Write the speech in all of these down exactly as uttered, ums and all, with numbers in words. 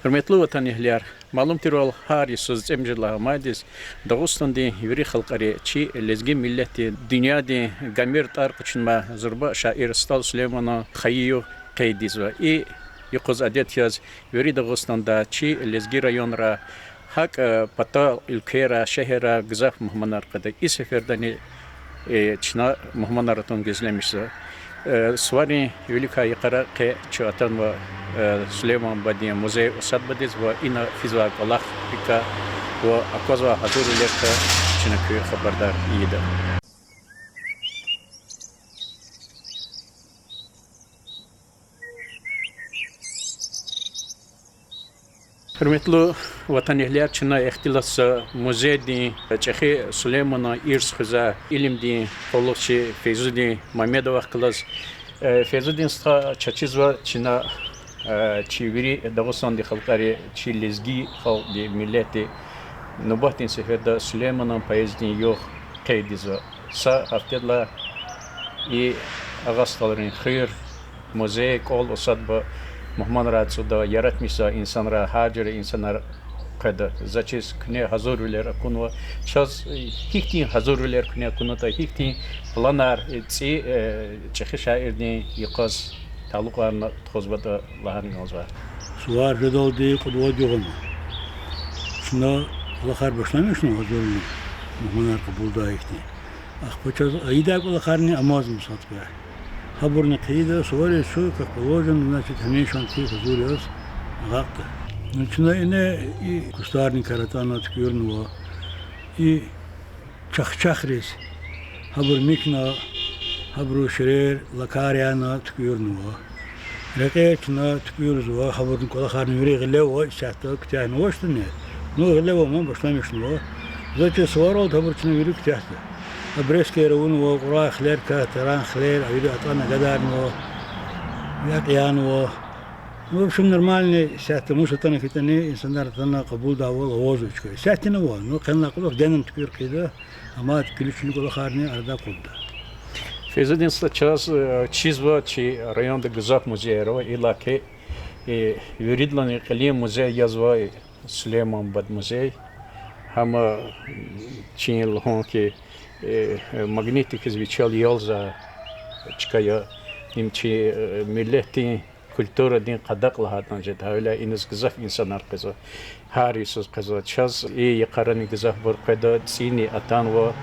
Гьуьрметлу ватанэгьлияр, малум тирвал, гьар йисуз цӀемуьжуьд лагьай майдиз Дагъустандин вири халкьари, чи лезги миллетди дуьньядин гамир тӀвар къачунмай зурба шаир СтӀал Сулейманан хайи югъ къейд ийизва. И юкъуз адет яз вири Дагъустанда, чи лезги районра, гьакӀ патал уьлквейра, шегьерра гзаф мугьманар къведа. И сефердани чна мугьманар атун гуьзлемишзава. Суварин виликай йикъара къе чун атанва Сулейман бадин музей-усадьбадиз ва ина физвай кӀвалахрикай ва аквазвай гьазурвилерикай чна куь хабардар ийида. Гьуьрметлу ватанэгьлияр, чна ихтилатзава музейдин, чӀехи Сулейманан ирс хуьзвай илимдин къуллугъчи Фейзудин Мамедовахъ галаз. Фейзудин стха, чаз чизва чна, чи вири Дагъустандин халкьари, чи лезги халкьди, миллетди нубатдин сеферда Сулейманан поэзиядин югъ къейд ийизва. Са гьафтедилай и Агъа СтӀалрин хуьр, музей, кӀвал, усадьба мугьманрай цӀуда, яратмишзавай инсанрай, гьар жуьре инсанар къведа. Заз чиз, куьне гьазурвилер акунва. Чаз гьихьтин гьазурвилер куьне акунатӀа, гьихьтин планар, цӀи чӀехи шаирдин йикъаз талукьарна тухузватӀа лагьана кӀанзава. Сувар жедалди кьуд-вад югъ ама. Чна кӀвалахар башламишнава гьазурна, мугьманар кьабулдай ихьтин. Ахпа чаз ийидай кӀвалахарни амазма сад квехъ. Гьабурни хъийида, сувариз чун, как положено, значит, гьамишанда хьиз гьазур яз агакьда. Чна ине и кустарникар атана туькӀуьрнава, и чахчахриз, гьабур михьна, гьабурун ширер, лакар яна туькӀуьрнава. Рекьер чна туькӀуьрзава, гьабурун кӀвалахарни вири гъиле ава, исятда куьтягьнавачтӀани, ну, гъиле авун башламишнава. Заз чиз, суваралди гьабур чна вири куьтягьда. Обрезкаяр авунва, кьурай хилерикай, таран хилер, а вири атӀана гадарнава, векь янва. Ну, в общем, нормальный, исятда мус атана хьайитӀани, инсанар атана кьабулдайвал авазва чка. Исятдани ава, ну, къенлай кьулухъ генани туькӀуьр хъийида, амма килигна кӀвалахарни арада акъудда. Фейзудин стха, чаз чизва, чи районда гзаф музейяр ава, иллаки виридалайни кьилин музей язва Сулейман бад музей. Гьам, чун лугьун хьи, магнитдик хьиз вичел ялзавай чка я. Им чи миллетдин культурадин къадакь лагьайтӀан жеда, гьавиляй иниз гзаф инсанар къвезва. Гьар йисуз къвезва. Чаз и йикъарани гзафбур къведа, цӀини атанва,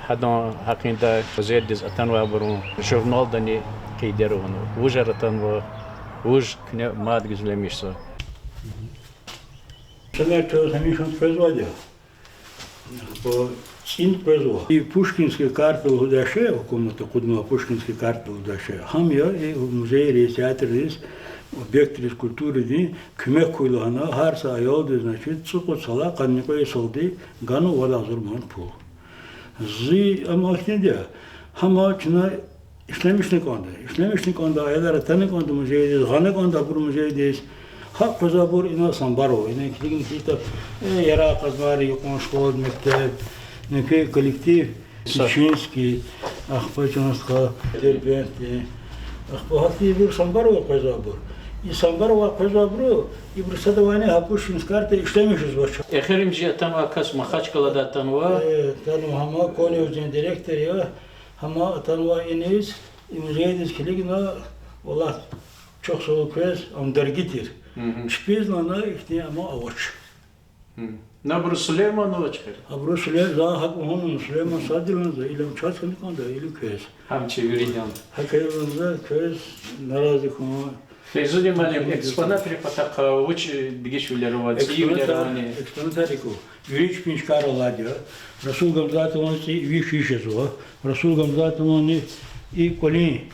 гьадан гьакъиндай музейдиз атанвайбурун журналдани къейдер авунва. Вужар атанва, вуж куьне мад гуьзлемишзава. Шумер чаз гьамишанда къвезвайди я. Ахпа цӀин къвезва. И Пушкинский карта лугьудай шей, гьукуматди акъуднавай Пушкинский карта лугьудай шей, гьам я и музейриз, театрриз, объектриз культурадин куьмек хьуй лагьана, гьар са аялди, значит, цӀукьуд йисалай къанни кьве йисалди ганва вад агъзур манат пул. Зи ам ахьтинди я, гьам чна ишлемишна кӀанда. Ишлемишна кӀанда, аялар атана кӀанда музейдиз, гъана кӀанда абур музейдиз. ГьакӀ къвезвайбур ина самбар ава. Ина килигна хьайитӀа, э, яргъай къазмайра, юкьван школа, мектеб, неке коллектив, Кичинский, ахпа чан стха, Дербентдин. Ахпа гьахьтинбур самбар авай къвезвайбур. И самбар авай къвезвайбуру, ибуру садавайни гьа Пушкинский карта ишлемишзавач. Эхиримжи атанвай кас Махачкъалада атанва. Э, атанва, гьам колледждин директор я, гьам атанва иниз, и музейдиз килигна, валлагь, чухсагъул квез, ам дарги тир. Чпиз лагьана ихьтин ам авач. Абуру Сулейман авач хьи? Абуру Сулей-, за гьакӀ лугьун, Сулейман сад я лагьана, за илим чаз хьана кӀанда, илим квез. Гьам чи виридан. ГьакӀ лагьана, за квез нарази хьун. Фейзудин муаллим, экспонатрин патахъай вуч дегишвилер ава, цӀийивилер авани? Экспонатар, экспонатар икӀ, вири чпин чкайрал алайди я. Расул Гамзатован цӀийи виш йис жезва. Расул Гамзатовани и кӀвалин,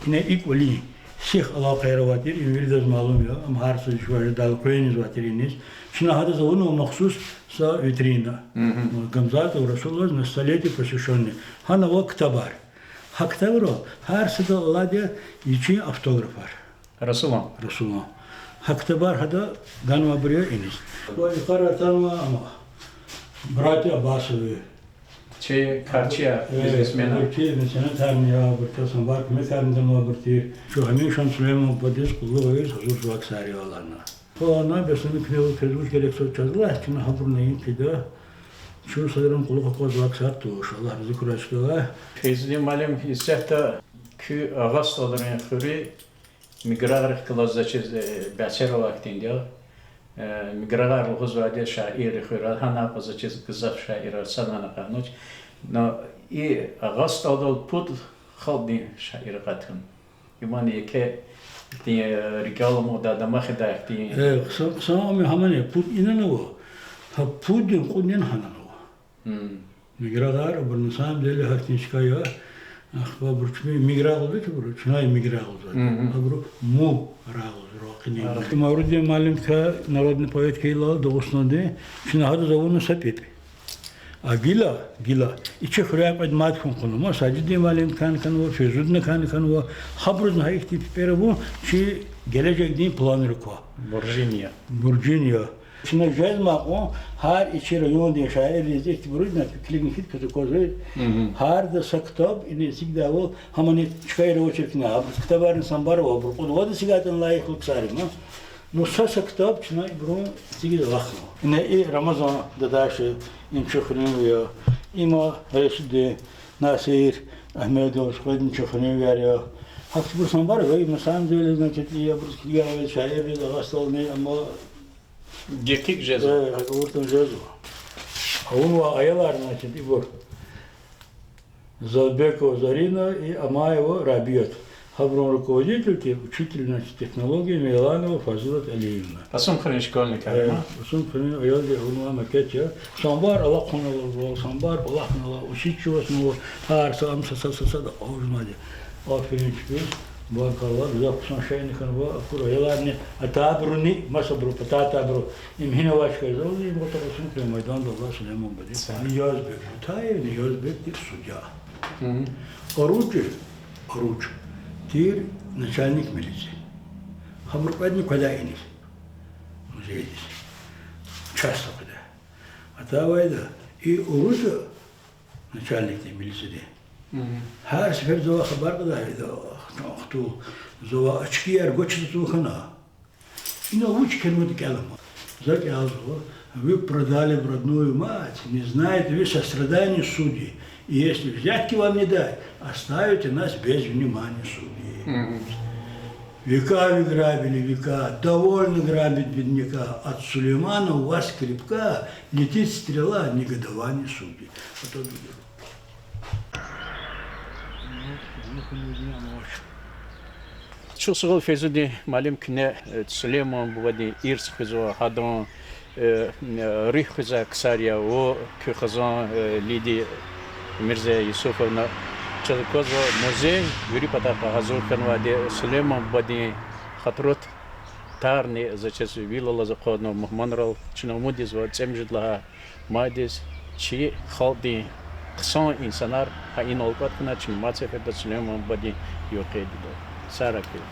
ине и кӀвалин сих алакъаяр авай тир, им виридаз малум я, ам гьар са жуван жедайла къвезва тир иниз. Чна гьадаз авунва махсус са витрина. Гамзатов Расулаз на столетие посвящённый. Гьана ава ктабар. Гьа ктабра гьар сада алайди я вичин автографар. Расулан? Расулан. Гьа ктабар гьада ганвайбур я иниз. Ва йикъара атанва ама, братья Аббасовы. Чи карчияр, э, бизнесменар. Абур чи меценатарни я, абур чаз самбар куьмекарни ганвайбур тир. Чун гьамишанда Сулейман бадиз къуллугъ ийиз гьазур жуван ксар я лагьана. Ана Бесланан куьне фейи вуч герек чаз лагь, чна гьабурун ийин фида. Чун садрани кьулухъ аквазвай ксар туш, Аллагь рази хьурай чкала. Фейзудин муаллим, исятда куь Агъа СтӀалрин хуьруьз Миграгърихъ галаз заз чиз, э, бяцер авай хьтинди я. Э, Миграгъар лугьузвайди я шаиррин хуьр, гьана акъваз заз чиз гзаф шаирар санана къануч. Но и Агъа СтӀалдал пуд халкьдин шаир акъатун. Имани еке хьтин, э, рикӀел аламукьдай, дамах ийидай хьтин. Э, хъсан, хъсан ами гьамани, пуд инал ава. Гьа пуддин кьудни гьанал ава. Миграгъар, абур на самом деле гьахьтин чка я. Ахпа абур чпин Миграгъ лугьуда хьи абур, чна Миграгъ лугьузвайди. Абур Му рагъ лугьузва, ракъини. Маврудин муаллимдикай, народный поэт хьайила Дагъустандин, чна гьадаз авуна са пипӀ. А гила, гила, и чи хуьряй кьвед мад хьун кьуна, ма Сажидин муаллимдикайни хьанва, Фейзудинакайни хьанва, гьабурузни гьа ихьтин пипӀер авун чи гележегдин планрик ква. Буржин я. Буржин я. Чна жезмай кьван гьар и чи райондин шаирриз ихьтинбуруз, на, килигна хьи квез аквазва. Гьарда са ктаб, ина эцигдайвал, гьамани чкайра очеркна, абур ктабарни самбар ава, абур кьуд-вад эцигайтӀани лайихлу ксар я, ма. Ну, са-са ктаб чна ибурун эцигиз алахънава. Ина и Рамазан Дадашев, им чи хуьруьнви я, има Рашидин, Насир Агьмедов, къведни чи хуьруьнвияр я. Гьахьтинбур самбар ава, им на самом деле, значит, и абуруз килигайвал шаирриз, Агъа СтӀални, амма гекъиг жезва. Э, авуртӀани жезва. Авунвай аялар, значит, ибур. Залбекова Зарина и Амаева Рабият. Гьабурун руководитель тир, учительница технологий Мейланова Фазилат Алиевна. Кьасумхуьруьн школьникар, э, ма? Кьасумхуьруьн аялди авунвай макет я. Самбар алахъунал, самбар кӀвалахнава, усидчивостьнава, гьар са ам са, са, са, сада къалурнавайди. Аферин чпиз, баркалла, гзаф хъсан шейни хьанва, акур аяларни, атайбуруни, масабуру, пататайбуру, им гьина авач хьайила, им гъатакьусун кьве майдандал алай Сулейман бадин. Ниязбек Бутаев, Ниязбек тир судья. Оруч, Оруч тир начальник милиции. Гьабур кьведни къведай иниз музейдиз. Часто къведай. Атайвайда, и Оруч начальник тир милициядин. Гьар сеферда завай хабар кьадай, ида, хтул, завай очкияр гвачиз атун хьана. Ина вуч килигда кӀелама. За кӀелзава: вы продали бы родную мать, не знаете вы сострадания, судьи. И если взятки вам не дать, оставите нас без внимания, судьи. Века вы грабили, века, довольно грабить бедняка, от Сулеймана у вас крепка летит стрела негодования, судьи. Ачух сагъул, Фейзудин муаллим, куьне, э, Сулейман бубадин ирс хуьзва, гьадан, э, э, руьгь хуьзвай ксар я, ва куь хизан, э, Лидия Мирзе Юсуповна. Чаз аквазва, музей вири патахъай гьазур хьанвайди, Сулейман бубадин хатуру тарни за чиз вил алаз акъудна мугьманрал, чна умуд ийизва цӀемуьжуьд лагьай майдиз чи халкьдин хъсан инсанар гьа инал кӀватӀ хьана, чна мад сеферда Сулейман бубадин юкъедида. Сагърай куьн.